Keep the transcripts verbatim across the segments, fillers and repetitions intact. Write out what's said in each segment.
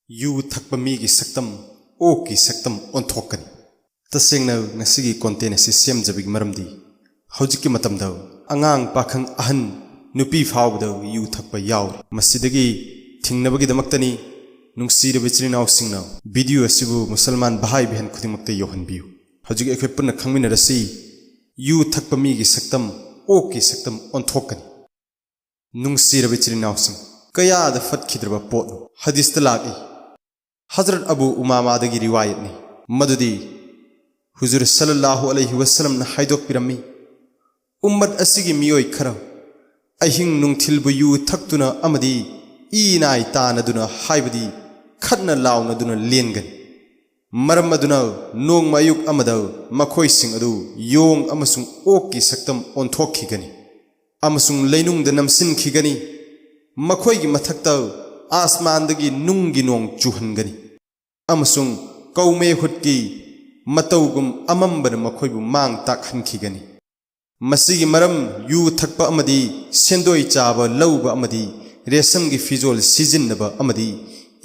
U ꯊꯛꯄ ꯃꯤꯒꯤ ꯁꯛꯇꯝ ꯑꯣꯛꯀꯤ ꯁꯛꯇꯝ ꯑꯣꯟꯊꯣꯛꯀꯅꯤ꯫ ꯇꯁꯦꯡꯅ ꯉꯁꯤꯒꯤ content ꯑꯁꯤ ꯁꯦꯝꯖꯕꯒꯤ ꯃꯔꯝꯗꯤ, ꯍꯧꯖꯤꯛꯀꯤ ꯃꯇꯝꯗ ꯑꯉꯥꯡ, ꯄꯥꯈꯪ, ꯑꯍꯟ, ꯅꯨꯄꯤ ꯐꯥꯎꯕꯗ ꯌꯨ ꯊꯛꯄ ꯌꯥꯎꯔꯤ꯫ ꯃꯁꯤꯗꯒꯤ ꯊꯤꯡꯅꯕꯒꯤꯗꯃꯛꯇꯅꯤ꯫ ꯅꯨꯡꯁꯤꯔꯕ ꯏꯆꯤꯜ ꯏꯅꯥꯎꯁꯤꯡꯅ video ꯑꯁꯤꯕꯨ ꯃꯨꯁꯜꯃꯥꯟ ꯚꯥꯏ ꯕꯍꯟ ꯈꯨꯗꯤꯡꯃꯛꯇ ꯌꯧꯍꯟꯕꯤꯌꯨ꯫ ꯍꯧꯖꯤꯛ ꯑꯩꯈꯣꯏ ꯄꯨꯟꯅ ꯈꯪꯃꯤꯟꯅꯔꯁꯤ, ꯌꯨ ꯊꯛꯄ ꯃꯤꯒꯤ ꯁꯛꯇꯝ ꯑꯣꯛꯀꯤ ꯁꯛꯇꯝ ꯑꯣꯟꯊꯣꯛꯀꯅꯤ꯫ ꯅꯨꯡꯁꯤꯔꯕ ꯏꯆꯤꯜ ꯏꯅꯥꯎꯁꯤꯡ, ꯀꯌꯥꯗ ꯐꯠꯈꯤꯗ꯭ꯔꯕ ꯄꯣꯠꯅꯣ꯫ ꯍꯗꯤꯁꯇ ꯂꯥꯛꯏ, ꯍꯖꯔꯠ ꯑꯕꯨ ꯎꯃꯥꯃꯥꯗꯒꯤ ꯔꯤꯋꯥꯌꯠꯅꯤ, ꯃꯗꯨꯗꯤ ꯍꯨꯖꯨꯔ ꯁꯜꯂꯜꯂꯥꯍꯨ ꯑꯂꯩꯍꯤ ꯋꯁꯜꯂꯝꯅ ꯍꯥꯏꯗꯣꯛꯄꯤꯔꯝꯃꯤ, "ꯎꯝꯃꯠ ꯑꯁꯤꯒꯤ ꯃꯤꯑꯣꯏ ꯈꯔ ꯑꯍꯤꯡ ꯅꯨꯡꯊꯤꯜꯕꯨ ꯌꯨ ꯊꯛꯇꯨꯅ ꯑꯃꯗꯤ ꯏ ꯅꯥꯏ ꯇꯥꯅꯗꯨꯅ, ꯍꯥꯏꯕꯗꯤ ꯈꯠꯅ ꯂꯥꯎꯅꯗꯨꯅ ꯂꯦꯟꯒꯅꯤ꯫ ꯃꯔꯝ ꯑꯗꯨꯅ ꯅꯣꯡꯃ ꯑꯌꯨꯛ ꯑꯃꯗ ꯃꯈꯣꯏꯁꯤꯡ ꯑꯗꯨ ꯌꯣꯡ ꯑꯃꯁꯨꯡ ꯑꯣꯛꯀꯤ ꯁꯛꯇꯝ ꯑꯣꯟꯊꯣꯛꯈꯤꯒꯅꯤ ꯑꯃꯁꯨꯡ ꯂꯩꯅꯨꯡꯗ ꯅꯝꯁꯤꯟꯈꯤꯒꯅꯤ꯫ ꯃꯈꯣꯏꯒꯤ ꯃꯊꯛꯇ ꯑꯥꯁꯃꯥꯟꯗꯒꯤ ꯅꯨꯡꯒꯤ ꯅꯣꯡ ꯆꯨꯍꯟꯒꯅꯤ ꯑꯃꯁꯨꯡ ꯀꯧꯃꯦ ꯍꯨꯠꯀꯤ ꯃꯇꯧꯒꯨꯝ ꯑꯃꯝꯕꯅ ꯃꯈꯣꯏꯕꯨ ꯃꯥꯡ ꯇꯥꯛꯍꯟꯈꯤꯒꯅꯤ꯫ ꯃꯁꯤꯒꯤ ꯃꯔꯝ ꯌꯨ ꯊꯛꯄ ꯑꯃꯗꯤ ꯁꯦꯟꯗꯣꯏ ꯆꯥꯕ ꯂꯧꯕ ꯑꯃꯗꯤ ꯔꯦꯁꯝꯒꯤ ꯐꯤꯖꯣꯜ ꯁꯤꯖꯤꯟꯅꯕ ꯑꯃꯗꯤ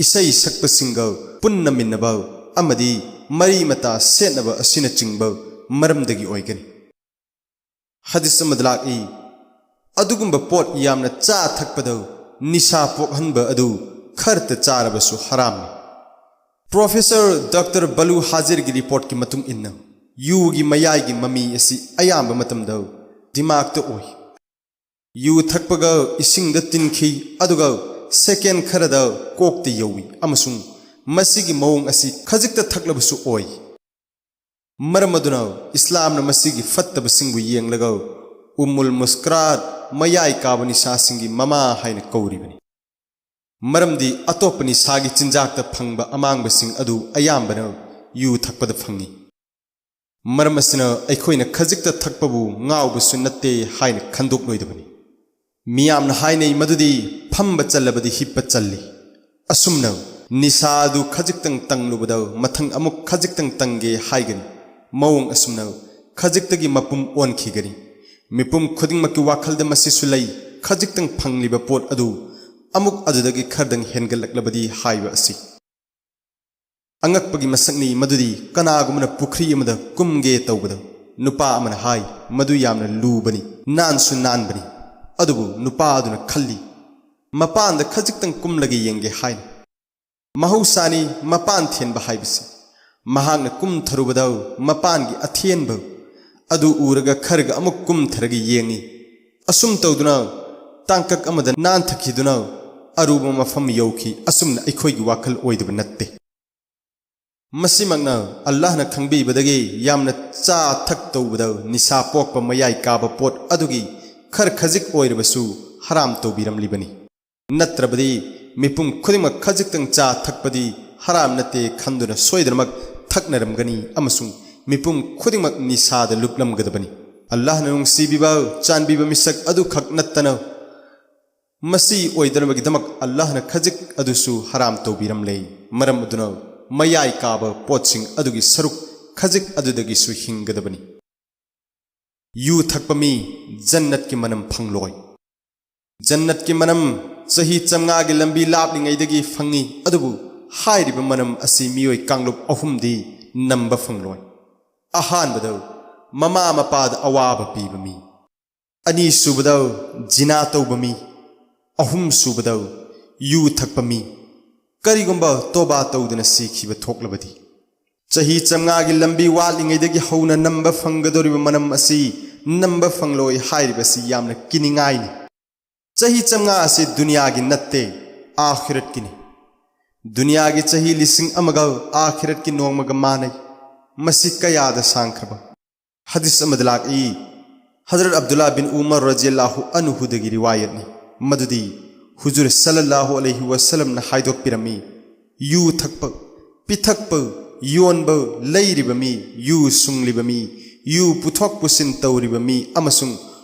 ꯏꯁꯩ ꯁꯛꯄꯁꯤꯡꯒ ꯄꯨꯟꯅꯃꯤꯟꯅꯕ ꯑꯃꯗꯤ ꯃꯔꯤ ꯃꯇꯥ ꯁꯦꯠꯅꯕ ꯑꯁꯤꯅꯆꯤꯡꯕ ꯃꯔꯝꯗꯒꯤ ꯑꯣꯏꯒꯅꯤ"꯫ ꯍꯗꯤꯁ ꯑꯃꯗ ꯂꯥꯛꯏ, "ꯑꯗꯨꯒꯨꯝꯕ ꯄꯣꯠ ꯌꯥꯝꯅ ꯆꯥ ꯊꯛꯄꯗ ꯅꯤꯁꯥ ꯄꯣꯛꯍꯟꯕ ꯑꯗꯨ ꯈꯔꯇ ꯆꯥꯔꯕꯁꯨ ꯍꯔꯥꯝꯅꯤ"꯫ ꯄ꯭ꯔꯣꯐꯦꯁꯔ ꯗꯣꯛꯇꯔ ꯕꯂꯨ ꯍꯥꯖꯤꯔꯒꯤ ꯔꯤꯄꯣꯔꯠꯀꯤ ꯃꯇꯨꯡ ꯏꯟꯅ, ꯌꯨꯒꯤ ꯃꯌꯥꯏꯒꯤ ꯃꯃꯤ ꯑꯁꯤ ꯑꯌꯥꯝꯕ ꯃꯇꯝꯗ ꯗꯤꯃꯥꯛꯇ ꯑꯣꯏ꯫ ꯌꯨ ꯊꯛꯄꯒ ꯏꯁꯤꯡꯗ ꯇꯤꯟꯈꯤ, ꯑꯗꯨꯒ ꯁꯦꯀꯦꯟ ꯈꯔꯗ ꯀꯣꯛꯇ ꯌꯧꯏ, ꯑꯃꯁꯨꯡ ꯃꯁꯤꯒꯤ ꯃꯑꯣꯡ ꯑꯁꯤ ꯈꯖꯤꯛꯇ ꯊꯛꯂꯕꯁꯨ ꯑꯣꯏ꯫ ꯃꯔꯝ ꯑꯗꯨꯅ ꯏꯁꯂꯥꯝꯅ ꯃꯁꯤꯒꯤ ꯐꯠꯇꯕꯁꯤꯡꯕꯨ ꯌꯦꯡꯂꯒ ꯎꯝꯃꯨꯜ ꯃꯨꯁꯀꯔꯥꯠ, ꯃꯌꯥꯏ ꯀꯥꯕ ꯅꯤꯁꯥꯁꯤꯡꯒꯤ ꯃꯃꯥ ꯍꯥꯏꯅ ꯀꯧꯔꯤꯕꯅꯤ꯫ ꯃꯔꯝꯗꯤ ꯑꯇꯣꯞꯄ ꯅꯤꯁꯥꯒꯤ ꯆꯤꯟꯖꯥꯛꯇ ꯐꯪꯕ ꯑꯃꯥꯡꯕꯁꯤꯡ ꯑꯗꯨ ꯑꯌꯥꯝꯕꯅ ꯌꯨ ꯊꯛꯄꯗ ꯐꯪꯏ꯫ ꯃꯔꯝ ꯑꯁꯤꯅ ꯑꯩꯈꯣꯏꯅ ꯈꯖꯤꯛꯇ ꯊꯛꯄꯕꯨ ꯉꯥꯎꯕꯁꯨ ꯅꯠꯇꯦ ꯍꯥꯏꯅ ꯈꯟꯗꯣꯛꯂꯣꯏꯗꯕꯅꯤ꯫ ꯃꯤꯌꯥꯝꯅ ꯍꯥꯏꯅꯩ ꯃꯗꯨꯗꯤ ꯐꯝꯕ ꯆꯜꯂꯕꯗꯤ ꯍꯤꯞꯄ ꯆꯜꯂꯤ꯫ ꯑꯁꯨꯝꯅ ꯅꯤꯁꯥ ꯑꯗꯨ ꯈꯖꯤꯛꯇꯪ ꯇꯪꯂꯨꯕꯗ ꯃꯊꯪ ꯑꯃꯨꯛ ꯈꯖꯤꯛꯇꯪ ꯇꯪꯒꯦ ꯍꯥꯏꯒꯅꯤ꯫ ꯃꯑꯣꯡ ꯑꯁꯨꯝꯅ ꯈꯖꯤꯛꯇꯒꯤ ꯃꯄꯨꯝ ꯑꯣꯟꯈꯤꯒꯅꯤ꯫ ꯃꯤꯄꯨꯝ ꯈꯨꯗꯤꯡꯃꯛꯀꯤ ꯋꯥꯈꯜꯗ ꯃꯁꯤꯁꯨ ꯂꯩ, ꯈꯖꯤꯛꯇꯪ ꯐꯪꯂꯤꯕ ꯄꯣꯠ ꯑꯗꯨ ꯑꯃꯨꯛ ꯑꯗꯨꯗꯒꯤ ꯈꯔꯗꯪ ꯍꯦꯟꯒꯠꯂꯛꯂꯕꯗꯤ ꯍꯥꯏꯕ ꯑꯁꯤ꯫ ꯑꯉꯛꯄꯒꯤ ꯃꯁꯛꯅꯤ ꯃꯗꯨꯗꯤ ꯀꯅꯥꯒꯨꯝꯕꯅ ꯄꯨꯈ꯭ꯔꯤ ꯑꯃꯗ ꯀꯨꯝꯒꯦ ꯇꯧꯕꯗ ꯅꯨꯄꯥ ꯑꯃꯅ ꯍꯥꯏ, "ꯃꯗꯨ ꯌꯥꯝꯅ ꯂꯨꯕꯅꯤ, ꯅꯥꯟꯁꯨ ꯅꯥꯟꯕꯅꯤ"꯫ ꯑꯗꯨꯕꯨ ꯅꯨꯄꯥ ꯑꯗꯨꯅ ꯈꯜꯂꯤ, "ꯃꯄꯥꯟꯗ ꯈꯖꯤꯛꯇꯪ ꯀꯨꯝꯂꯒ ꯌꯦꯡꯒꯦ" ꯍꯥꯏꯅ꯫ ꯃꯍꯧꯁꯥꯅꯤ ꯃꯄꯥꯟ ꯊꯦꯟꯕ ꯍꯥꯏꯕꯁꯤ꯫ ꯃꯍꯥꯛꯅ ꯀꯨꯝꯊꯔꯨꯕꯗ ꯃꯄꯥꯟꯒꯤ ꯑꯊꯦꯟꯕ ꯑꯗꯨ ꯎꯔꯒ ꯈꯔꯒ ꯑꯃꯨꯛ ꯀꯨꯝꯊꯔꯒ ꯌꯦꯡꯉꯤ꯫ ꯑꯁꯨꯝ ꯇꯧꯗꯨꯅ ꯇꯥꯡꯀꯛ ꯑꯃꯗ ꯅꯥꯟꯊꯈꯤꯗꯨꯅ ꯑꯔꯨꯕ ꯃꯐꯝ ꯌꯧꯈꯤ꯫ ꯑꯁꯨꯝꯅ ꯑꯩꯈꯣꯏꯒꯤ ꯋꯥꯈꯜ ꯑꯣꯏꯗꯕ ꯅꯠꯇꯦ꯫ ꯃꯁꯤꯃꯛꯅ ꯑꯜꯂꯥꯍꯅ ꯈꯪꯕꯤꯕꯗꯒꯤ ꯌꯥꯝꯅ ꯆꯥ ꯊꯛ ꯇꯧꯕꯗ ꯅꯤꯁꯥ ꯄꯣꯛꯄ ꯃꯌꯥꯏ ꯀꯥꯕ ꯄꯣꯠ ꯑꯗꯨꯒꯤ ꯈꯔ ꯈꯖꯤꯛ ꯑꯣꯏꯔꯕꯁꯨ ꯍꯔꯥꯝ ꯇꯧꯕꯤꯔꯝꯂꯤꯕꯅꯤ꯫ ꯅꯠꯇ꯭ꯔꯕꯗꯤ ꯃꯤꯄꯨꯝ ꯈꯨꯗꯤꯡꯃꯛ ꯈꯖꯤꯛꯇꯪ ꯆꯥ ꯊꯛꯄꯗꯤ ꯍꯔꯥꯝ ꯅꯠꯇꯦ ꯈꯟꯗꯨꯅ ꯁꯣꯏꯗꯅꯃꯛ ꯊꯛꯅꯔꯝꯒꯅꯤ ꯑꯃꯁꯨꯡ ꯃꯤꯄꯨꯝ ꯈꯨꯗꯤꯡꯃꯛ ꯅꯤꯁꯥꯗ ꯂꯨꯞꯂꯝꯒꯗꯕꯅꯤ꯫ ꯑꯜꯂꯥꯍꯅ ꯅꯨꯡꯁꯤꯕꯤꯕ, ꯆꯥꯟꯕꯤꯕ ꯃꯤꯁꯛ ꯑꯗꯨꯈꯛ ꯅꯠꯇꯅ ꯃꯁꯤ ꯑꯣꯏꯗꯅꯕꯒꯤꯗꯃꯛ ꯑꯜꯂꯥꯍꯅ ꯈꯖꯤꯛ ꯑꯗꯨꯁꯨ ꯍꯔꯥꯝ ꯇꯧꯕꯤꯔꯝꯂꯦ꯫ ꯃꯔꯝ ꯑꯗꯨꯅ ꯃꯌꯥꯏ ꯀꯥꯕ ꯄꯣꯠꯁꯤꯡ ꯑꯗꯨꯒꯤ ꯁꯔꯨꯛ ꯈꯖꯤꯛ ꯑꯗꯨꯗꯒꯤꯁꯨ ꯍꯤꯡꯒꯗꯕꯅꯤ꯫ ꯌꯨ ꯊꯛꯄ ꯃꯤ ꯖꯟꯅꯠꯀꯤ ꯃꯅꯝ ꯐꯪꯂꯣꯏ꯫ ꯖꯟꯅꯠꯀꯤ ꯃꯅꯝ ꯆꯍꯤ ꯆꯥꯝꯃꯉꯥꯒꯤ ꯂꯝꯕꯤ ꯂꯥꯞꯂꯤꯉꯩꯗꯒꯤ ꯐꯪꯏ, ꯑꯗꯨꯕꯨ ꯍꯥꯏꯔꯤꯕ ꯃꯅꯝ ꯑꯁꯤ ꯃꯤꯑꯣꯏ ꯀꯥꯡꯂꯨꯞ ꯑꯍꯨꯝꯗꯤ ꯅꯝꯕ ꯐꯪꯂꯣꯏ꯫ ꯑꯍꯥꯟꯕꯗ, ꯃꯃꯥ ꯃꯄꯥꯗ ꯑꯋꯥꯕ ꯄꯤꯕ ꯃꯤ꯫ ꯑꯅꯤꯁꯨꯕꯗ, ꯖꯤꯅꯥ ꯇꯧꯕ ꯃꯤ꯫ ꯑꯍꯨꯝꯁꯨꯕꯗ, ꯌꯨ ꯊꯛꯄ ꯃꯤ꯫ ꯀꯔꯤꯒꯨꯝꯕ ꯇꯣꯕꯥ ꯇꯧꯗꯨꯅ ꯁꯤꯈꯤꯕ ꯊꯣꯛꯂꯕꯗꯤ, ꯆꯍꯤ ꯆꯥꯝꯃꯉꯥꯒꯤ ꯂꯝꯕꯤ ꯋꯥꯠꯂꯤꯉꯩꯗꯒꯤ ꯍꯧꯅ ꯅꯝꯕ ꯐꯪꯒꯗꯧꯔꯤꯕ ꯃꯅꯝ ꯑꯁꯤ ꯅꯝꯕ ꯐꯪꯂꯣꯏ ꯍꯥꯏꯔꯤꯕꯁꯤ ꯌꯥꯝꯅ ꯀꯤꯅꯤꯡꯉꯥꯏꯅꯤ꯫ ꯆꯍꯤ ꯆꯥꯝꯃꯉꯥ ꯑꯁꯤ ꯗꯨꯅꯤꯌꯥꯒꯤ ꯅꯠꯇꯦ, ꯑꯥꯈꯤꯔꯠꯀꯤꯅꯤ꯫ ꯗꯨꯅꯤꯌꯥꯒꯤ ꯆꯍꯤ ꯂꯤꯁꯤꯡ ꯑꯃꯒ ꯑꯥꯈꯤꯔꯠꯀꯤ ꯅꯣꯡꯃꯒ ꯃꯥꯟꯅꯩ꯫ ꯃꯁꯤ ꯀꯌꯥꯗ ꯁꯥꯡꯈ꯭ꯔꯕ? ꯍꯗꯤꯁ ꯑꯃꯗ ꯂꯥꯛꯏ, ꯍꯖꯔꯠ ꯑꯕꯗꯨꯜꯂꯥ ꯕꯤꯟ ꯎꯃꯔ ꯔꯖꯤꯌꯜꯂꯥꯍꯨ ꯑꯟꯍꯨꯗꯒꯤ ꯔꯤꯋꯥꯌꯠꯅꯤ, ꯃꯗꯨꯗꯤ ꯍꯨꯖꯨꯔ ꯁꯜꯂꯜꯂꯥꯍꯨ ꯑꯂꯩꯍꯤ ꯋꯁꯜꯂꯝꯅ ꯍꯥꯏꯗꯣꯛꯄꯤꯔꯝꯃꯤ, ꯌꯨ ꯊꯛꯄ, ꯄꯤꯊꯛꯄ, ꯌꯣꯟꯕ, ꯂꯩꯔꯤꯕ ꯃꯤ, ꯌꯨ ꯁꯨꯡꯂꯤꯕ ꯃꯤ, ꯌꯨ ꯄꯨꯊꯣꯛ ꯄꯨꯁꯤꯟ ꯇꯧꯔꯤꯕ ꯃꯤ ꯑꯃꯁꯨꯡ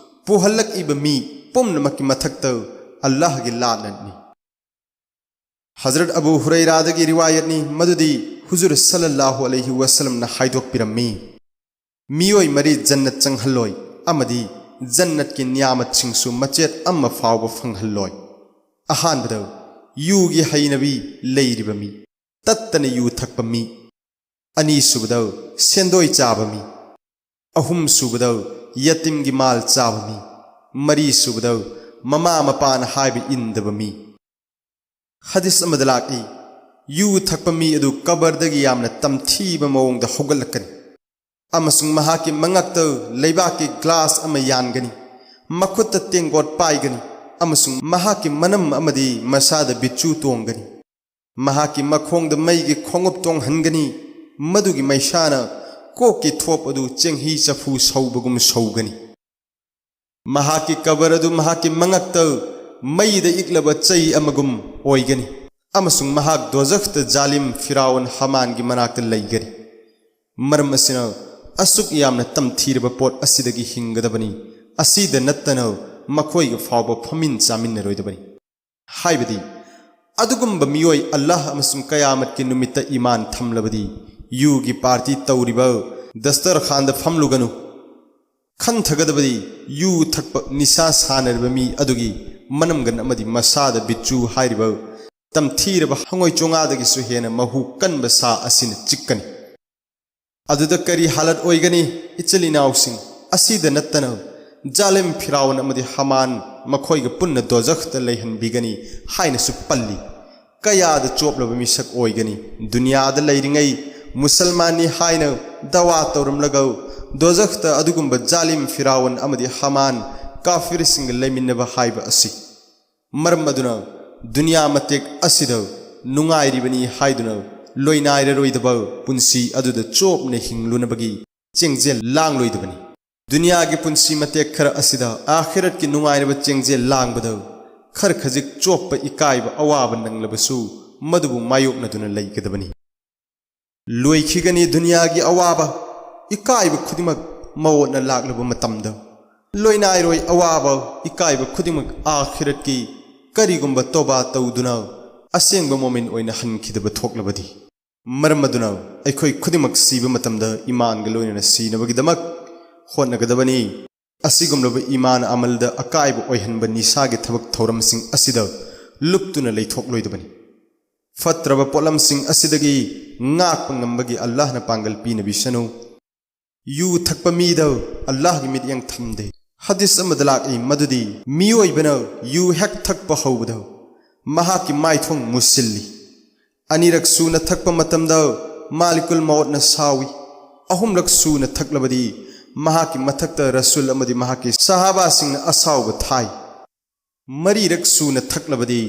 ꯄꯨꯍꯜꯂꯛꯏꯕ ꯃꯤ ꯄꯨꯝꯅꯃꯛꯀꯤ ꯃꯊꯛꯇ ꯑꯜꯂꯥꯍꯒꯤ ꯂꯥꯟꯅꯅꯤ꯫ ꯍꯖꯔꯠ ꯑꯕꯨ ꯍꯨꯔꯩꯔꯥꯗꯒꯤ ꯔꯤꯋꯥꯌꯠꯅꯤ, ꯃꯗꯨꯗꯤ ꯍꯨꯖꯨꯔ ꯁꯜꯂꯜꯂꯥꯍꯨ ꯑꯂꯩꯍꯤ ꯋꯁꯜꯂꯝꯅ ꯍꯥꯏꯗꯣꯛꯄꯤꯔꯝꯃꯤ, ꯃꯤꯑꯣꯏ ꯃꯔꯤ ꯖꯟꯅꯠ ꯆꯪꯍꯜꯂꯣꯏ ꯑꯃꯗꯤ ꯖꯟꯅꯠꯀꯤ ꯅꯤꯌꯥꯃꯠꯁꯤꯡꯁꯨ ꯃꯆꯦꯠ ꯑꯃ ꯐꯥꯎꯕ ꯐꯪꯍꯜꯂꯣꯏ꯫ ꯑꯍꯥꯟꯕꯗ, ꯌꯨꯒꯤ ꯍꯩꯅꯕꯤ ꯂꯩꯔꯤꯕ ꯃꯤ꯫ ꯇꯠꯇꯅ ꯌꯨ ꯊꯛꯄ ꯃꯤ꯫ ꯑꯅꯤꯁꯨꯕꯗ ꯁꯦꯟꯗꯣꯏ ꯆꯥꯕ ꯃꯤ꯫ ꯑꯍꯨꯝꯁꯨꯕꯗ ꯌꯇꯤꯝꯒꯤ ꯃꯥꯜ ꯆꯥꯕ ꯃꯤ꯫ ꯃꯔꯤꯁꯨꯕꯗ ꯃꯃꯥ ꯃꯄꯥꯅ ꯍꯥꯏꯕ ꯏꯟꯗꯕ ꯃꯤ꯫ ꯍꯗꯤꯁ ꯑꯃꯗ ꯂꯥꯛꯏ, ꯌꯨ ꯊꯛꯄ ꯃꯤ ꯑꯗꯨ ꯀꯕꯔꯗꯒꯤ ꯌꯥꯝꯅ ꯇꯝꯊꯤꯕ ꯃꯑꯣꯡꯗ ꯍꯧꯒꯠꯂꯛꯀꯅꯤ, ꯑꯃꯁꯨꯡ ꯃꯍꯥꯛꯀꯤ ꯃꯉꯛꯇ ꯂꯩꯕꯥꯛꯀꯤ ꯒ꯭ꯂꯥꯁ ꯑꯃ ꯌꯥꯟꯒꯅꯤ, ꯃꯈꯨꯠꯇ ꯇꯦꯡꯀꯣꯠ ꯄꯥꯏꯒꯅꯤ, ꯑꯃꯁꯨꯡ ꯃꯍꯥꯛꯀꯤ ꯃꯅꯝ ꯑꯃꯗꯤ ꯃꯁꯥꯗ ꯕꯤꯆꯨ ꯇꯣꯡꯒꯅꯤ꯫ ꯃꯍꯥꯛꯀꯤ ꯃꯈꯣꯡꯗ ꯃꯩꯒꯤ ꯈꯣꯡꯎꯞ ꯇꯣꯡꯍꯟꯒꯅꯤ, ꯃꯗꯨꯒꯤ ꯃꯩꯁꯥꯅ ꯀꯣꯛꯀꯤ ꯊꯣꯞ ꯑꯗꯨ ꯆꯦꯡꯍꯤ ꯆꯐꯨ ꯁꯧꯕꯒꯨꯝ ꯁꯧꯒꯅꯤ꯫ ꯃꯍꯥꯛꯀꯤ ꯀꯕꯔ ꯑꯗꯨ ꯃꯍꯥꯛꯀꯤ ꯃꯉꯛꯇ ꯃꯩꯗ ꯏꯛꯂꯕ ꯆꯩ ꯑꯃꯒꯨꯝ ꯑꯣꯏꯒꯅꯤ, ꯑꯃꯁꯨꯡ ꯃꯍꯥꯛ ꯗꯣꯖꯈꯇ ꯖꯥꯂꯤꯝ ꯐꯤꯔꯥꯎꯟ ꯍꯃꯥꯟꯒꯤ ꯃꯅꯥꯛꯇ ꯂꯩꯒꯅꯤ꯫ ꯃꯔꯝ ꯑꯁꯤꯅ, ꯑꯁꯨꯛ ꯌꯥꯝꯅ ꯇꯝꯊꯤꯔꯕ ꯄꯣꯠ ꯑꯁꯤꯗꯒꯤ ꯍꯤꯡꯒꯗꯕꯅꯤ, ꯑꯁꯤꯗ ꯅꯠꯇꯅ ꯃꯈꯣꯏꯒ ꯐꯥꯎꯕ ꯐꯝꯃꯤꯟ ꯆꯥꯃꯤꯟꯅꯔꯣꯏꯗꯕꯅꯤ꯫ ꯍꯥꯏꯕꯗꯤ, ꯑꯗꯨꯒꯨꯝꯕ ꯃꯤꯑꯣꯏ ꯑꯜꯂꯥꯍ ꯑꯃꯁꯨꯡ ꯀꯌꯥꯃꯠꯀꯤ ꯅꯨꯃꯤꯠꯇ ꯏꯃꯥꯟ ꯊꯝꯂꯕꯗꯤ, ꯌꯨꯒꯤ ꯄꯥꯔꯇꯤ ꯇꯧꯔꯤꯕ ꯗꯁꯇꯔꯈꯥꯟꯗ ꯐꯝꯂꯨꯒꯅꯨ꯫ ꯈꯟꯊꯒꯗꯕꯗꯤ, ꯌꯨ ꯊꯛꯄ ꯅꯤꯁꯥ ꯁꯥꯟꯅꯔꯤꯕ ꯃꯤ ꯑꯗꯨꯒꯤ ꯃꯅꯝꯒꯟ ꯑꯃꯗꯤ ꯃꯁꯥꯗ ꯕꯤꯆꯨ ꯍꯥꯏꯔꯤꯕ ꯇꯝꯊꯤꯔꯕ ꯍꯉꯣꯏ ꯆꯣꯉꯥꯗꯒꯤꯁꯨ ꯍꯦꯟꯅ ꯃꯍꯨ ꯀꯟꯕ ꯁꯥ ꯑꯁꯤꯅ ꯆꯤꯛꯀꯅꯤ꯫ ꯑꯗꯨꯗ ꯀꯔꯤ ꯍꯥꯂꯠ ꯑꯣꯏꯒꯅꯤ, ꯏꯆꯤꯜ ꯏꯅꯥꯎꯁꯤꯡ? ꯑꯁꯤꯗ ꯅꯠꯇꯅ, ꯖꯥꯂꯤꯝ ꯐꯤꯔꯥꯎꯟ ꯑꯃꯗꯤ ꯍꯃꯥꯟ ꯃꯈꯣꯏꯒ ꯄꯨꯟꯅ ꯗꯣꯖꯈꯇ ꯂꯩꯍꯟꯕꯤꯒꯅꯤ ꯍꯥꯏꯅꯁꯨ ꯄꯜꯂꯤ꯫ ꯀꯌꯥꯗ ꯆꯣꯞꯂꯕ ꯃꯤꯁꯛ ꯑꯣꯏꯒꯅꯤ, ꯗꯨꯅꯤꯌꯥꯗ ꯂꯩꯔꯤꯉꯩ ꯃꯨꯁꯜꯃꯥꯟꯅꯤ ꯍꯥꯏꯅ ꯗꯋꯥ ꯇꯧꯔꯝꯂꯒ, ꯗꯣꯖꯈꯇ ꯑꯗꯨꯒꯨꯝꯕ ꯖꯥꯂꯤꯝ ꯐꯤꯔꯥꯎꯟ ꯑꯃꯗꯤ ꯍꯃꯥꯟ ꯀꯥꯐꯤꯔꯁꯤꯡꯒ ꯂꯩꯃꯤꯟꯅꯕ ꯍꯥꯏꯕ ꯑꯁꯤ꯫ ꯃꯔꯝ ꯑꯗꯨꯅ, ꯗꯨꯅꯤꯌꯥ ꯃꯇꯦꯛ ꯑꯁꯤꯗ ꯅꯨꯡꯉꯥꯏꯔꯤꯕꯅꯤ ꯍꯥꯏꯗꯨꯅ ꯂꯣꯏꯅꯥꯏꯔꯔꯣꯏꯗꯕ ꯄꯨꯟꯁꯤ ꯑꯗꯨꯗ ꯆꯣꯞꯅ ꯍꯤꯡꯂꯨꯅꯕꯒꯤ ꯆꯦꯡꯖꯦꯜ ꯂꯥꯡꯂꯣꯏꯗꯕꯅꯤ꯫ ꯗꯨꯅꯤꯌꯥꯒꯤ ꯄꯨꯟꯁꯤ ꯃꯇꯦꯛ ꯈꯔ ꯑꯁꯤꯗ ꯑꯥꯈꯤꯔꯠꯀꯤ ꯅꯨꯡꯉꯥꯏꯔꯕ ꯆꯦꯡꯖꯦꯜ ꯂꯥꯡꯕꯗ ꯈꯔ ꯈꯖꯤꯛ ꯆꯣꯞꯄ ꯏꯀꯥꯏꯕ ꯑꯋꯥꯕ ꯅꯪꯂꯕꯁꯨ, ꯃꯗꯨꯕꯨ ꯃꯥꯌꯣꯛꯅꯗꯨꯅ ꯂꯩꯒꯗꯕꯅꯤ꯫ ꯂꯣꯏꯈꯤꯒꯅꯤ ꯗꯨꯅꯤꯌꯥꯒꯤ ꯑꯋꯥꯕ, ꯏꯀꯥꯏꯕ ꯈꯨꯗꯤꯡꯃꯛ ꯃꯋꯣꯠꯅ ꯂꯥꯛꯂꯕ ꯃꯇꯝꯗ꯫ ꯂꯣꯏꯅꯥꯏꯔꯣꯏ ꯑꯋꯥꯕ, ꯏꯀꯥꯏꯕ ꯈꯨꯗꯤꯡꯃꯛ ꯑꯥꯈꯤꯔꯠꯀꯤ ꯀꯔꯤꯒꯨꯝꯕ ꯇꯣꯕꯥ ꯇꯧꯗꯨꯅ ꯑꯁꯦꯡꯕ ꯃꯣꯃꯤꯟ ꯑꯣꯏꯅ ꯍꯟꯈꯤꯗꯕ ꯊꯣꯛꯂꯕꯗꯤ꯫ ꯃꯔꯝ ꯑꯗꯨꯅ, ꯑꯩꯈꯣꯏ ꯈꯨꯗꯤꯡꯃꯛ ꯁꯤꯕ ꯃꯇꯝꯗ ꯏꯃꯥꯟꯒ ꯂꯣꯏꯅꯅ ꯁꯤꯅꯕꯒꯤꯗꯃꯛ ꯍꯣꯠꯅꯒꯗꯕꯅꯤ꯫ ꯑꯁꯤꯒꯨꯝꯂꯕ ꯏꯃꯥꯟ ꯑꯃꯜꯗ ꯑꯀꯥꯏꯕ ꯑꯣꯏꯍꯟꯕ ꯅꯤꯁꯥꯒꯤ ꯊꯕꯛ ꯊꯧꯔꯝꯁꯤꯡ ꯑꯁꯤꯗ ꯂꯨꯞꯇꯨꯅ ꯂꯩꯊꯣꯛꯂꯣꯏꯗꯕꯅꯤ꯫ ꯐꯠꯇ꯭ꯔꯕ ꯄꯣꯠꯂꯝꯁꯤꯡ ꯑꯁꯤꯗꯒꯤ ꯉꯥꯛꯄ ꯉꯝꯕꯒꯤ ꯑꯜꯂꯥꯍꯅ ꯄꯥꯡꯒꯜ ꯄꯤꯅꯕꯤꯁꯅꯨ꯫ ꯌꯨ ꯊꯛꯄ ꯃꯤꯗ ꯑꯜꯂꯥꯍꯒꯤ ꯃꯤꯠꯌꯦꯡ ꯊꯝꯗꯦ꯫ ꯍꯗꯤꯁ ꯑꯃꯗ ꯂꯥꯛꯏ ꯃꯗꯨꯗꯤ ꯃꯤꯑꯣꯏꯕꯅ ꯌꯨ ꯍꯦꯛ ꯊꯛꯄ ꯍꯧꯕꯗ ꯃꯍꯥꯛꯀꯤ ꯃꯥꯏꯊꯣꯡ ꯃꯨꯁꯤꯜꯂꯤ꯫ ꯑꯅꯤꯔꯛ ꯁꯨꯅ ꯊꯛꯄ ꯃꯇꯝꯗ ꯃꯥꯂꯤꯀꯨꯜ ꯃꯧꯠꯅ ꯁꯥꯎꯏ꯫ ꯑꯍꯨꯝꯂꯛ ꯁꯨꯅ ꯊꯛꯂꯕꯗꯤ ꯃꯍꯥꯛꯀꯤ ꯃꯊꯛꯇ ꯔꯁꯨꯜ ꯑꯃꯗꯤ ꯃꯍꯥꯛꯀꯤ ꯁꯍꯥꯕꯥꯁꯤꯡꯅ ꯑꯁꯥꯎꯕ ꯊꯥꯏ꯫ ꯃꯔꯤꯔꯛ ꯁꯨꯅ ꯊꯛꯂꯕꯗꯤ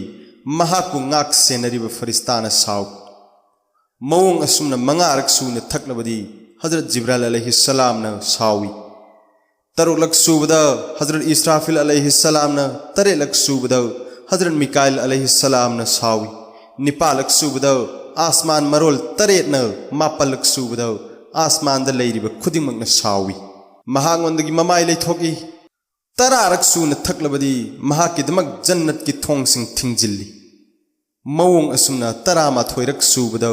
ꯃꯍꯥꯛꯄꯨ ꯉꯥꯛ ꯁꯦꯟꯅꯔꯤꯕ ꯐꯔꯤꯁꯇꯥꯅ ꯁꯥꯎꯏ꯫ ꯃꯑꯣꯡ ꯑꯁꯨꯝꯅ ꯃꯉꯥꯔꯛ ꯁꯨꯅ ꯊꯛꯂꯕꯗꯤ ꯍꯖꯔꯠ ꯖꯤꯕ꯭ꯔꯥꯏꯜ ꯑꯂꯩꯍꯤꯁꯁꯂꯥꯝꯅ ꯁꯥꯎꯏ꯫ ꯇꯔꯨꯛꯂꯛ ꯁꯨꯕꯗ ꯍꯖꯔꯠ ꯏꯁ꯭ꯔꯥꯐꯤꯜ ꯑꯂꯩꯍꯤꯁꯁꯂꯥꯝꯅ, ꯇꯔꯦꯠꯂꯛ ꯁꯨꯕꯗ ꯍꯖꯔꯠ ꯃꯤꯀꯥꯏꯜ ꯑꯂꯩꯍꯤꯁꯁꯂꯥꯝꯅ ꯁꯥꯎꯏ꯫ ꯅꯤꯄꯥꯜꯂꯛ ꯁꯨꯕꯗ ꯑꯥꯁꯃꯥꯟ ꯃꯔꯣꯜ ꯇꯔꯦꯠꯅ, ꯃꯥꯄꯜꯂꯛ ꯁꯨꯕꯗ ꯑꯥꯁꯃꯥꯟꯗ ꯂꯩꯔꯤꯕ ꯈꯨꯗꯤꯡꯃꯛꯅ ꯁꯥꯎꯏ꯫ ꯃꯍꯥꯛꯉꯣꯟꯗꯒꯤ ꯃꯃꯥꯏ ꯂꯩꯊꯣꯛꯏ꯫ ꯇꯔꯥꯔꯛ ꯁꯨꯅ ꯊꯛꯂꯕꯗꯤ ꯃꯍꯥꯛꯀꯤꯗꯃꯛ ꯖꯟꯅꯠꯀꯤ ꯊꯣꯡꯁꯤꯡ ꯊꯤꯡꯖꯤꯜꯂꯤ꯫ ꯃꯑꯣꯡ ꯑꯁꯨꯝꯅ ꯇꯔꯥꯃꯥꯊꯣꯏꯔꯛ ꯁꯨꯕꯗ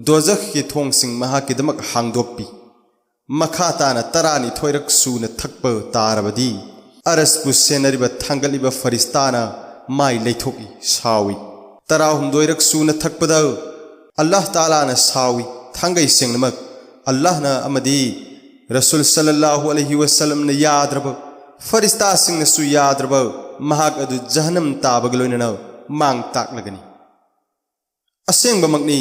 ꯗꯣꯖꯈꯀꯤ ꯊꯣꯡꯁꯤꯡ ꯃꯍꯥꯛꯀꯤꯗꯃꯛ ꯍꯥꯡꯗꯣꯛꯄꯤ꯫ ꯃꯈꯥ ꯇꯥꯅ ꯇꯔꯥꯅꯤꯊꯣꯏꯔꯛ ꯁꯨꯅ ꯊꯛꯄ ꯇꯥꯔꯕꯗꯤ ꯑꯔꯁꯄꯨ ꯁꯦꯟꯅꯔꯤꯕ ꯊꯥꯡꯒꯠꯂꯤꯕ ꯐꯔꯤꯁꯇꯥꯅ ꯃꯥꯏ ꯂꯩꯊꯣꯛꯏ, ꯁꯥꯎꯏ꯫ ꯇꯔꯥꯍꯨꯝꯗꯣꯏꯔꯛ ꯁꯨꯅ ꯊꯛꯄꯗ ꯑꯜꯂꯥꯍ ꯇꯥꯂꯥꯅ ꯁꯥꯎꯏ꯫ ꯊꯥꯡꯒꯩ ꯁꯦꯡꯅꯃꯛ ꯑꯜꯂꯥꯍꯅ ꯑꯃꯗꯤ ꯔꯁꯨꯜ ꯁꯜꯂꯜꯂꯥꯍꯨ ꯑꯂꯩꯍꯤ ꯋꯁꯜꯂꯝꯅ ꯌꯥꯗ꯭ꯔꯕ, ꯐꯔꯤꯁꯇꯥꯁꯤꯡꯅꯁꯨ ꯌꯥꯗ꯭ꯔꯕ ꯃꯍꯥꯛ ꯑꯗꯨ ꯖꯍꯟꯅꯝ ꯇꯥꯕꯒ ꯂꯣꯏꯅꯅ ꯃꯥꯡ ꯇꯥꯛꯂꯒꯅꯤ꯫ ꯑꯁꯦꯡꯕꯃꯛꯅꯤ,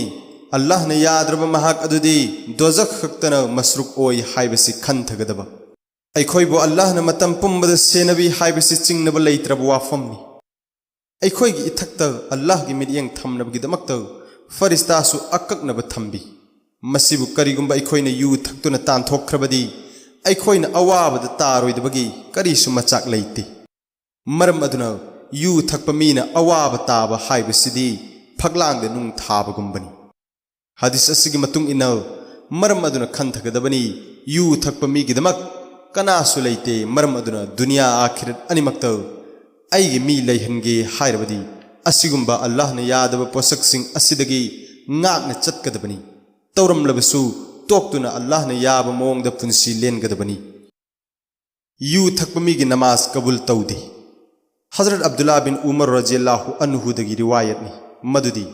ꯑꯜꯂꯥꯍꯅ ꯌꯥꯗ꯭ꯔꯕ ꯃꯍꯥꯛ ꯑꯗꯨꯗꯤ ꯗꯣꯖꯈ ꯈꯛꯇꯅ ꯃꯁꯔꯨꯛ ꯑꯣꯏ ꯍꯥꯏꯕꯁꯤ ꯈꯟꯊꯒꯗꯕ꯫ ꯑꯩꯈꯣꯏꯕꯨ ꯑꯜꯂꯥꯍꯅ ꯃꯇꯝ ꯄꯨꯝꯕꯗ ꯁꯦꯟꯅꯕꯤ ꯍꯥꯏꯕꯁꯤ ꯆꯤꯡꯅꯕ ꯂꯩꯇ꯭ꯔꯕ ꯋꯥꯐꯝꯅꯤ꯫ ꯑꯩꯈꯣꯏꯒꯤ ꯏꯊꯛꯇ ꯑꯜꯂꯥꯍꯒꯤ ꯃꯤꯠꯌꯦꯡ ꯊꯝꯅꯕꯒꯤꯗꯃꯛꯇ ꯐꯔꯤꯁꯇꯥꯁꯨ ꯑꯀꯛꯅꯕ ꯊꯝꯕꯤ꯫ ꯃꯁꯤꯕꯨ ꯀꯔꯤꯒꯨꯝꯕ ꯑꯩꯈꯣꯏꯅ ꯌꯨ ꯊꯛꯇꯨꯅ ꯇꯥꯟꯊꯣꯛꯈ꯭ꯔꯕꯗꯤ ꯑꯩꯈꯣꯏꯅ ꯑꯋꯥꯕꯗ ꯇꯥꯔꯣꯏꯗꯕꯒꯤ ꯀꯔꯤꯁꯨ ꯃꯆꯥꯛ ꯂꯩꯇꯦ꯫ ꯃꯔꯝ ꯑꯗꯨꯅ ꯌꯨ ꯊꯛꯄ ꯃꯤꯅ ꯑꯋꯥꯕ ꯇꯥꯕ ꯍꯥꯏꯕꯁꯤꯗꯤ ꯐꯛꯂꯥꯡꯗ ꯅꯨꯡ ꯊꯥꯕꯒꯨꯝꯕꯅꯤ꯫ ꯍꯗꯤꯁ ꯑꯁꯤꯒꯤ ꯃꯇꯨꯡ ꯏꯟꯅ ꯃꯔꯝ ꯑꯗꯨꯅ ꯈꯟꯊꯒꯗꯕꯅꯤ, ꯌꯨ ꯊꯛꯄ ꯃꯤꯒꯤꯗꯃꯛ ꯀꯅꯥꯁꯨ ꯂꯩꯇꯦ꯫ ꯃꯔꯝ ꯑꯗꯨꯅ ꯗꯨꯅꯤꯌꯥ ꯑꯥꯈꯤꯔꯠ ꯑꯅꯤꯃꯛꯇ ꯑꯩꯒꯤ ꯃꯤ ꯂꯩꯍꯟꯒꯦ ꯍꯥꯏꯔꯕꯗꯤ ꯑꯁꯤꯒꯨꯝꯕ ꯑꯜꯂꯥꯍꯅ ꯌꯥꯗꯕ ꯄꯣꯠꯁꯛꯁꯤꯡ ꯑꯁꯤꯗꯒꯤ ꯉꯥꯛꯅ ꯆꯠꯀꯗꯕꯅꯤ꯫ ꯇꯧꯔꯝꯂꯕꯁꯨ ꯇꯣꯛꯇꯨꯅ ꯑꯜꯂꯥꯍꯅ ꯌꯥꯕ ꯃꯑꯣꯡꯗ ꯄꯨꯟꯁꯤ ꯂꯦꯟꯒꯗꯕꯅꯤ꯫ ꯌꯨ ꯊꯛꯄ ꯃꯤꯒꯤ ꯅꯃꯥꯖ ꯀꯕꯨꯜ ꯇꯧꯗꯦ꯫ ꯍꯖꯔꯠ ꯑꯕꯗꯨꯜꯂꯥ ꯕꯤꯟ ꯎꯃꯔ ꯔꯖꯤꯌꯜꯂꯥꯍꯨ ꯑꯟꯍꯨꯗꯒꯤ ꯔꯤꯋꯥꯌꯠꯅꯤ ꯃꯗꯨꯗꯤ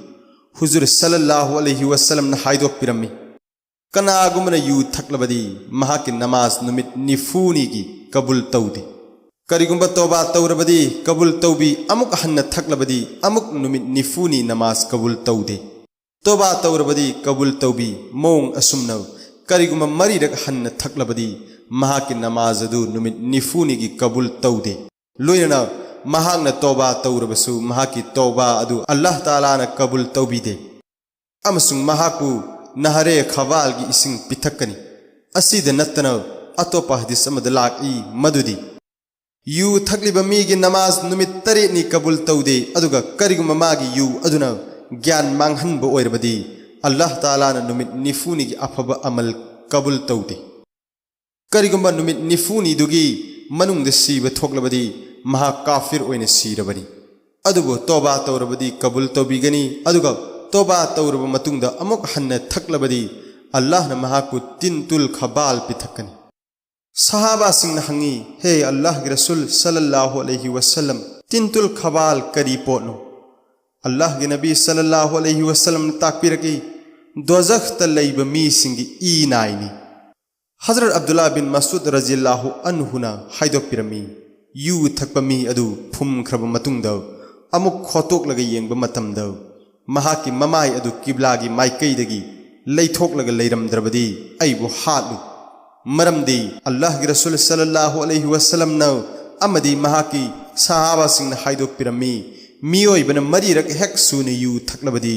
ꯍꯨꯖꯨꯔ ꯁꯜꯂꯜꯂꯥꯍꯨ ꯑꯂꯩꯍꯤ ꯋꯁꯜꯂꯝꯅ ꯍꯥꯏꯗꯣꯛꯄꯤꯔꯝꯃꯤ, ꯀꯅꯥꯒꯨꯝꯕꯅ ꯌꯨ ꯊꯛꯂꯕꯗꯤ ꯃꯍꯥꯛꯀꯤ ꯅꯃꯥꯖ ꯅꯨꯃꯤꯠ ꯅꯤꯐꯨꯅꯤꯒꯤ ꯀꯕꯨꯜ ꯇꯧꯗꯦ꯫ ꯀꯔꯤꯒꯨꯝꯕ ꯇꯣꯕꯥ ꯇꯧꯔꯕꯗꯤ ꯀꯕꯨꯜ ꯇꯧꯕꯤ, ꯑꯃꯨꯛ ꯍꯟꯅ ꯊꯛꯂꯕꯗꯤ ꯑꯃꯨꯛ ꯅꯨꯃꯤꯠ ꯅꯤꯐꯨꯅꯤ ꯅꯃꯥꯖ ꯀꯕꯨꯜ ꯇꯧꯗꯦ꯫ ꯇꯣꯕꯥ ꯇꯧꯔꯕꯗꯤ ꯀꯕꯨꯜ ꯇꯧꯕꯤ, ꯃꯑꯣꯡ ꯑꯁꯨꯝꯅ ꯀꯔꯤꯒꯨꯝꯕ ꯃꯔꯤꯔꯛ ꯍꯟꯅ ꯊꯛꯂꯕꯗꯤ ꯃꯍꯥꯛꯀꯤ ꯅꯃꯥꯖ ꯑꯗꯨ ꯅꯨꯃꯤꯠ ꯅꯤꯐꯨꯅꯤꯒꯤ ꯀꯕꯨꯜ ꯇꯧꯗꯦ꯫ ꯂꯣꯏꯅꯅ ꯃꯍꯥꯛꯅ ꯇꯣꯕꯥ ꯇꯧꯔꯕꯁꯨ ꯃꯍꯥꯛꯀꯤ ꯇꯣꯕꯥ ꯑꯗꯨ ꯑꯜꯂꯥꯍ ꯇꯥꯂꯥꯅ ꯀꯕꯨꯜ ꯇꯧꯕꯤꯗꯦ꯫ ꯑꯃꯁꯨꯡ ꯃꯍꯥꯛꯄꯨ ꯅꯍꯔꯦ ꯈꯕꯥꯜꯒꯤ ꯏꯁꯤꯡ ꯄꯤꯊꯛꯀꯅꯤ꯫ ꯑꯁꯤꯗ ꯅꯠꯇꯅ ꯑꯇꯣꯞꯄ ꯍꯗꯤꯁ ꯑꯃꯗ ꯂꯥꯛꯏ ꯃꯗꯨꯗꯤ, ꯌꯨ ꯊꯛꯂꯤꯕ ꯃꯤꯒꯤ ꯅꯃꯥꯖ ꯅꯨꯃꯤꯠ ꯇꯔꯦꯠꯅꯤ ꯀꯕꯨꯜ ꯇꯧꯗꯦ, ꯑꯗꯨꯒ ꯀꯔꯤꯒꯨꯝꯕ ꯃꯥꯒꯤ ꯌꯨ ꯑꯗꯨꯅ ꯒ꯭ꯌꯥꯟ ꯃꯥꯡꯍꯟꯕ ꯑꯣꯏꯔꯕꯗꯤ ꯑꯜꯂꯥꯍ ꯇꯥꯂꯥꯅ ꯅꯨꯃꯤꯠ ꯅꯤꯐꯨꯅꯤꯒꯤ ꯑꯐꯕ ꯑꯃꯜ ꯀꯕꯨꯜ ꯇꯧꯗꯦ꯫ ꯀꯔꯤꯒꯨꯝꯕ ꯅꯨꯃꯤꯠ ꯅꯤꯐꯨꯅꯤꯗꯨꯒꯤ ꯃꯅꯨꯡꯗ ꯁꯤꯕ ꯊꯣꯛꯂꯕꯗꯤ ꯃꯍꯥꯛ ꯀꯥꯐꯤꯔ ꯑꯣꯏꯅ ꯁꯤꯔꯕꯅꯤ꯫ ꯑꯗꯨꯕꯨ ꯇꯣꯕꯥ ꯇꯧꯔꯕꯗꯤ ꯀꯕꯨꯜ ꯇꯧꯕꯤꯒꯅꯤ, ꯑꯗꯨꯒ ꯇꯣꯕꯥ ꯇꯧꯔꯕ ꯃꯇꯨꯡꯗ ꯑꯃꯨꯛ ꯍꯟꯅ ꯊꯛꯂꯕꯗꯤ ꯑꯜꯂꯥꯍꯅ ꯃꯍꯥꯛꯄꯨ ꯇꯤꯟꯇꯨꯜ ꯈꯕꯥꯜ ꯄꯤꯊꯛꯀꯅꯤ꯫ ꯁꯍꯥꯕꯥꯁꯤꯡꯅ ꯍꯪꯉꯤ, ꯍꯦ ꯑꯜꯂꯥꯍꯒꯤ ꯔꯁꯨꯜ ꯁꯜꯂꯜꯂꯥꯍꯨ ꯑꯂꯩꯍꯤ ꯋꯁꯜꯂꯝ, ꯇꯤꯟꯇꯨꯜ ꯈꯕꯥꯜ ꯀꯔꯤ ꯄꯣꯠꯅꯣ? ꯑꯜꯂꯥꯍꯒꯤ ꯅꯕꯤ ꯁꯜꯂꯜꯂꯥꯍꯨ ꯑꯂꯩꯍꯤ ꯋꯁꯜꯂꯝꯅ ꯇꯥꯛꯄꯤꯔꯛꯏ, ꯗꯣꯖꯈꯇ ꯂꯩꯕ ꯃꯤꯁꯤꯡꯒꯤ ꯏ ꯅꯥꯏꯅꯤ꯫ ꯍꯖꯔꯠ ꯑꯕꯗꯨꯜꯂꯥ ꯕꯤꯟ ꯃꯁꯨꯗ ꯔꯖꯤꯌꯜꯂꯥꯍꯨ ꯑꯟꯍꯨꯅ ꯍꯥꯏꯗꯣꯛꯄꯤꯔꯝꯃꯤ, ꯌꯨ ꯊꯛꯄ ꯃꯤ ꯑꯗꯨ ꯐꯨꯝꯈ꯭ꯔꯕ ꯃꯇꯨꯡꯗ ꯑꯃꯨꯛ ꯈꯣꯠꯇꯣꯛꯂꯒ ꯌꯦꯡꯕ ꯃꯇꯝꯗ ꯃꯍꯥꯛꯀꯤ ꯃꯃꯥꯏ ꯑꯗꯨ ꯀꯤꯕ꯭ꯂꯥꯒꯤ ꯃꯥꯏꯀꯩꯗꯒꯤ ꯂꯩꯊꯣꯛꯂꯒ ꯂꯩꯔꯝꯗ꯭ꯔꯕꯗꯤ ꯑꯩꯕꯨ ꯍꯥꯠꯂꯨ꯫ ꯃꯔꯝꯗꯤ ꯑꯜꯂꯥꯍꯒꯤ ꯔꯁꯨꯜ ꯁꯜꯂꯜꯂꯥꯍꯨ ꯑꯂꯩꯍꯤ ꯋꯁꯜꯂꯝꯅ ꯑꯃꯗꯤ ꯃꯍꯥꯛꯀꯤ ꯁꯍꯥꯕꯥꯁꯤꯡꯅ ꯍꯥꯏꯗꯣꯛꯄꯤꯔꯝꯃꯤ, ꯃꯤꯑꯣꯏꯕꯅ ꯃꯔꯤꯔꯛ ꯍꯦꯛ ꯁꯨꯅ ꯌꯨ ꯊꯛꯂꯕꯗꯤ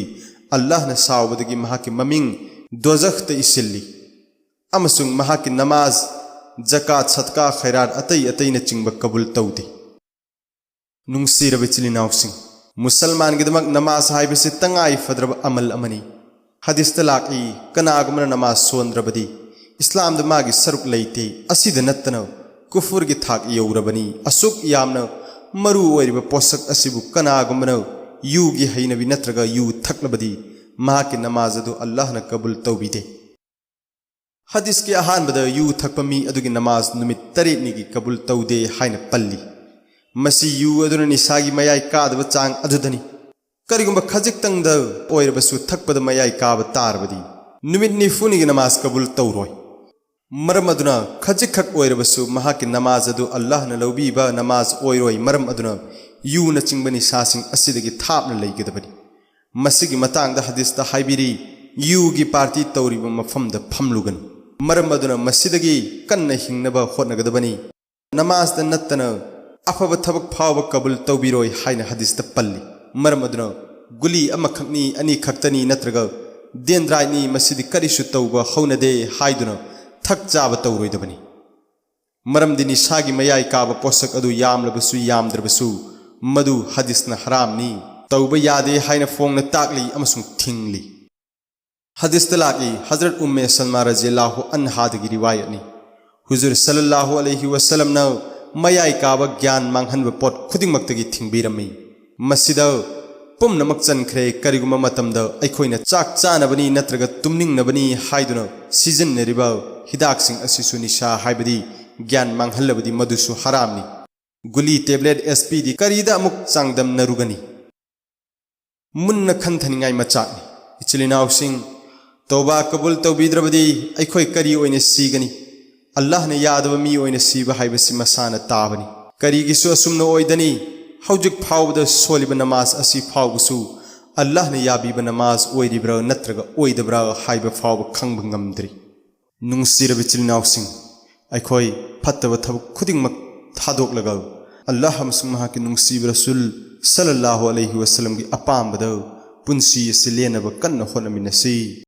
ꯑꯜꯂꯥꯍꯅ ꯁꯥꯎꯕꯗꯒꯤ ꯃꯍꯥꯛꯀꯤ ꯃꯃꯤꯡ ꯗꯣꯖꯈꯇ ꯏꯁꯤꯜꯂꯤ꯫ ꯑꯃꯁꯨꯡ ꯃꯍꯥꯛꯀꯤ ꯅꯃꯥꯖ, ꯖꯀꯥꯠ, ꯁꯠꯀꯥ, ꯈꯩꯔꯥꯠ ꯑꯇꯩ ꯑꯇꯩꯅꯆꯤꯡꯕ ꯀꯕꯨꯜ ꯇꯧꯗꯦ꯫ ꯅꯨꯡꯁꯤꯔꯕ ꯏꯆꯤꯜ ꯏꯅꯥꯎꯁꯤꯡ, ꯃꯨꯁꯜꯃꯥꯟꯒꯤꯗꯃꯛ ꯅꯃꯥꯖ ꯍꯥꯏꯕꯁꯤ ꯇꯉꯥꯏ ꯐꯗ꯭ꯔꯕ ꯑꯃꯜ ꯑꯃꯅꯤ꯫ ꯍꯗꯤꯁꯇ ꯂꯥꯛꯏ, ꯀꯅꯥꯒꯨꯝꯕꯅ ꯅꯃꯥꯖ ꯁꯣꯟꯗ꯭ꯔꯕꯗꯤ ꯏꯁꯂꯥꯝꯗ ꯃꯥꯒꯤ ꯁꯔꯨꯛ ꯂꯩꯇꯦ, ꯑꯁꯤꯗ ꯅꯠꯇꯅ ꯀꯨꯐꯨꯔꯒꯤ ꯊꯥꯛ ꯌꯧꯔꯕꯅꯤ꯫ ꯑꯁꯨꯛ ꯌꯥꯝꯅ ꯃꯔꯨ ꯑꯣꯏꯔꯤꯕ ꯄꯣꯠꯁꯛ ꯑꯁꯤꯕꯨ ꯀꯅꯥꯒꯨꯝꯕꯅ ꯌꯨꯒꯤ ꯍꯩꯅꯕꯤ ꯅꯠꯇ꯭ꯔꯒ ꯌꯨ ꯊꯛꯂꯕꯗꯤ ꯃꯍꯥꯛꯀꯤ ꯅꯃꯥꯖ ꯑꯗꯨ ꯑꯜꯂꯥꯍꯅ ꯀꯕꯨꯜ ꯇꯧꯕꯤꯗꯦ꯫ ꯍꯗꯤꯁꯀꯤ ꯑꯍꯥꯟꯕꯗ ꯌꯨ ꯊꯛꯄ ꯃꯤ ꯑꯗꯨꯒꯤ ꯅꯃꯥꯖ ꯅꯨꯃꯤꯠ ꯇꯔꯦꯠꯅꯤꯒꯤ ꯀꯕꯨꯜ ꯇꯧꯗꯦ ꯍꯥꯏꯅ ꯄꯜꯂꯤ꯫ ꯃꯁꯤ ꯌꯨ ꯑꯗꯨꯅ ꯅꯤꯁꯥꯒꯤ ꯃꯌꯥꯏ ꯀꯥꯗꯕ ꯆꯥꯡ ꯑꯗꯨꯗꯅꯤ꯫ ꯀꯔꯤꯒꯨꯝꯕ ꯈꯖꯤꯛꯇꯪꯗ ꯑꯣꯏꯔꯕꯁꯨ ꯊꯛꯄꯗ ꯃꯌꯥꯏ ꯀꯥꯕ ꯇꯥꯔꯕꯗꯤ ꯅꯨꯃꯤꯠ ꯅꯤꯐꯨꯅꯤꯒꯤ ꯅꯃꯥꯖ ꯀꯕꯨꯜ ꯇꯧꯔꯣꯏ꯫ ꯃꯔꯝ ꯑꯗꯨꯅ ꯈꯖꯤꯛꯈꯛ ꯑꯣꯏꯔꯕꯁꯨ ꯃꯍꯥꯛꯀꯤ ꯅꯃꯥꯖ ꯑꯗꯨ ꯑꯜꯂꯥꯍꯅ ꯂꯧꯕꯤꯕ ꯅꯃꯥꯖ ꯑꯣꯏꯔꯣꯏ꯫ ꯃꯔꯝ ꯑꯗꯨꯅ ꯌꯨꯅꯆꯤꯡꯕ ꯅꯤꯁꯥꯁꯤꯡ ꯑꯁꯤꯗꯒꯤ ꯊꯥꯞꯅ ꯂꯩꯒꯗꯕꯅꯤ꯫ ꯃꯁꯤꯒꯤ ꯃꯇꯥꯡꯗ ꯍꯗꯤꯁꯇ ꯍꯥꯏꯕꯤꯔꯤ, ꯌꯨꯒꯤ ꯄꯥꯔꯇꯤ ꯇꯧꯔꯤꯕ ꯃꯐꯝꯗ ꯐꯝꯂꯨꯒꯅꯨ꯫ ꯃꯔꯝ ꯑꯗꯨꯅ ꯃꯁꯤꯗꯒꯤ ꯀꯟꯅ ꯍꯤꯡꯅꯕ ꯍꯣꯠꯅꯒꯗꯕꯅꯤ꯫ ꯅꯃꯥꯖꯇ ꯅꯠꯇꯅ ꯑꯐꯕ ꯊꯕꯛ ꯐꯥꯎꯕ ꯀꯕꯨꯜ ꯇꯧꯕꯤꯔꯣꯏ ꯍꯥꯏꯅ ꯍꯗꯤꯁꯇ ꯄꯜꯂꯤ꯫ ꯃꯔꯝ ꯑꯗꯨꯅ ꯒꯨꯂꯤ ꯑꯃꯈꯛꯅꯤ, ꯑꯅꯤꯈꯛꯇꯅꯤ ꯅꯠꯇ꯭ꯔꯒ ꯗꯦꯟꯗ꯭ꯔꯥꯏꯠꯅꯤ, ꯃꯁꯤꯗꯤ ꯀꯔꯤꯁꯨ ꯇꯧꯕ ꯍꯧꯅꯗꯦ ꯍꯥꯏꯗꯨꯅ ꯊꯛ ꯆꯥꯕ ꯇꯧꯔꯣꯏꯗꯕꯅꯤ꯫ ꯃꯔꯝꯗꯤ ꯅꯤꯁꯥꯒꯤ ꯃꯌꯥꯏ ꯀꯥꯕ ꯄꯣꯠꯁꯛ ꯑꯗꯨ ꯌꯥꯝꯂꯕꯁꯨ ꯌꯥꯝꯗ꯭ꯔꯕꯁꯨ ꯃꯗꯨ ꯍꯗꯤꯁꯅ ꯍꯔꯥꯝꯅꯤ, ꯇꯧꯕ ꯌꯥꯗꯦ ꯍꯥꯏꯅ ꯐꯣꯡꯅ ꯇꯥꯛꯂꯤ ꯑꯃꯁꯨꯡ ꯊꯤꯡꯂꯤ꯫ ꯍꯗꯤꯁꯇ ꯂꯥꯛꯂꯤ, ꯍꯖꯔꯠ ꯎꯝꯃꯦ ꯁꯜꯃꯥ ꯔꯖꯤꯌꯜꯂꯥꯍꯨ ꯑꯟꯍꯥꯗꯒꯤ ꯔꯤꯋꯥꯌꯠꯅꯤ꯫ ꯍꯨꯖꯨꯔ ꯁꯜꯂꯜꯂꯥꯍꯨ ꯑꯂꯩꯍꯤ ꯋꯁꯜꯂꯝꯅ ꯃꯌꯥꯏ ꯀꯥꯕ ꯒ꯭ꯌꯥꯟ ꯃꯥꯡꯍꯟꯕ ꯄꯣꯠ ꯈꯨꯗꯤꯡꯃꯛꯇꯒꯤ ꯊꯤꯡꯕꯤꯔꯝꯃꯤ꯫ ꯃꯁꯤꯗ ꯄꯨꯝꯅꯃꯛ ꯆꯟꯈ꯭ꯔꯦ꯫ ꯀꯔꯤꯒꯨꯝꯕ ꯃꯇꯝꯗ ꯑꯩꯈꯣꯏꯅ ꯆꯥꯛ ꯆꯥꯅꯕꯅꯤ ꯅꯠꯇ꯭ꯔꯒ ꯇꯨꯝꯅꯤꯡꯅꯕꯅꯤ ꯍꯥꯏꯗꯨꯅ ꯁꯤꯖꯤꯟꯅꯔꯤꯕ ꯍꯤꯗꯥꯛꯁꯤꯡ ꯑꯁꯤꯁꯨ ꯅꯤꯁꯥ ꯍꯥꯏꯕꯗꯤ ꯒ꯭ꯌꯥꯟ ꯃꯥꯡꯍꯜꯂꯕꯗꯤ ꯃꯗꯨꯁꯨ ꯍꯔꯥꯝꯅꯤ꯫ ꯒꯨꯂꯤ ꯇꯦꯕ꯭ꯂꯦꯠ ꯑꯦꯁ ꯄꯤ ꯗꯤ ꯀꯔꯤꯗ ꯑꯃꯨꯛ ꯆꯥꯡꯗꯝꯅꯔꯨꯒꯅꯤ? ꯃꯨꯟꯅ ꯈꯟꯊꯅꯤꯡꯉꯥꯏ ꯃꯆꯥꯛꯅꯤ꯫ ꯏꯆꯤꯜ ꯏꯅꯥꯎꯁꯤꯡ, ꯇꯧꯕꯥ ꯀꯕꯨꯜ ꯇꯧꯕꯤꯗ꯭ꯔꯕꯗꯤ ꯑꯩꯈꯣꯏ ꯀꯔꯤ ꯑꯣꯏꯅ ꯁꯤꯒꯅꯤ? ꯑꯜꯂꯥꯍꯅ ꯌꯥꯗꯕ ꯃꯤ ꯑꯣꯏꯅ ꯁꯤꯕ ꯍꯥꯏꯕꯁꯤ ꯃꯁꯥꯅ ꯇꯥꯕꯅꯤ꯫ ꯀꯔꯤꯒꯤꯁꯨ ꯑꯁꯨꯝꯅ ꯑꯣꯏꯗꯅꯤ? ꯍꯧꯖꯤꯛ ꯐꯥꯎꯕꯗ ꯁꯣꯜꯂꯤꯕ ꯅꯃꯥꯖ ꯑꯁꯤ ꯐꯥꯎꯕꯁꯨ ꯑꯜꯂꯥꯍꯅ ꯌꯥꯕꯤꯕ ꯅꯃꯥꯖ ꯑꯣꯏꯔꯤꯕ꯭ꯔꯥ ꯅꯠꯇ꯭ꯔꯒ ꯑꯣꯏꯗꯕ꯭ꯔꯥ ꯍꯥꯏꯕ ꯐꯥꯎꯕ ꯈꯪꯕ ꯉꯝꯗ꯭ꯔꯤ꯫ ꯅꯨꯡꯁꯤꯔꯕ ꯏꯆꯤꯜ ꯏꯅꯥꯎꯁꯤꯡ, ꯑꯩꯈꯣꯏ ꯐꯠꯇꯕ ꯊꯕꯛ ꯈꯨꯗꯤꯡꯃꯛ ꯊꯥꯗꯣꯛꯂꯒ ꯑꯜꯂꯥꯍ ꯑꯃꯁꯨꯡ ꯃꯍꯥꯛꯀꯤ ꯅꯨꯡꯁꯤꯕ ꯔꯁꯨꯜ ꯁꯜꯂꯜꯂꯥꯍꯨ ꯑꯂꯩꯍꯤ ꯋꯁꯜꯂꯝꯒꯤ ꯑꯄꯥꯝꯕꯗ ꯄꯨꯟꯁꯤ ꯑꯁꯤ ꯂꯦꯟꯅꯕ ꯀꯟꯅ ꯍꯣꯠꯅꯃꯤꯟꯅꯁꯤ꯫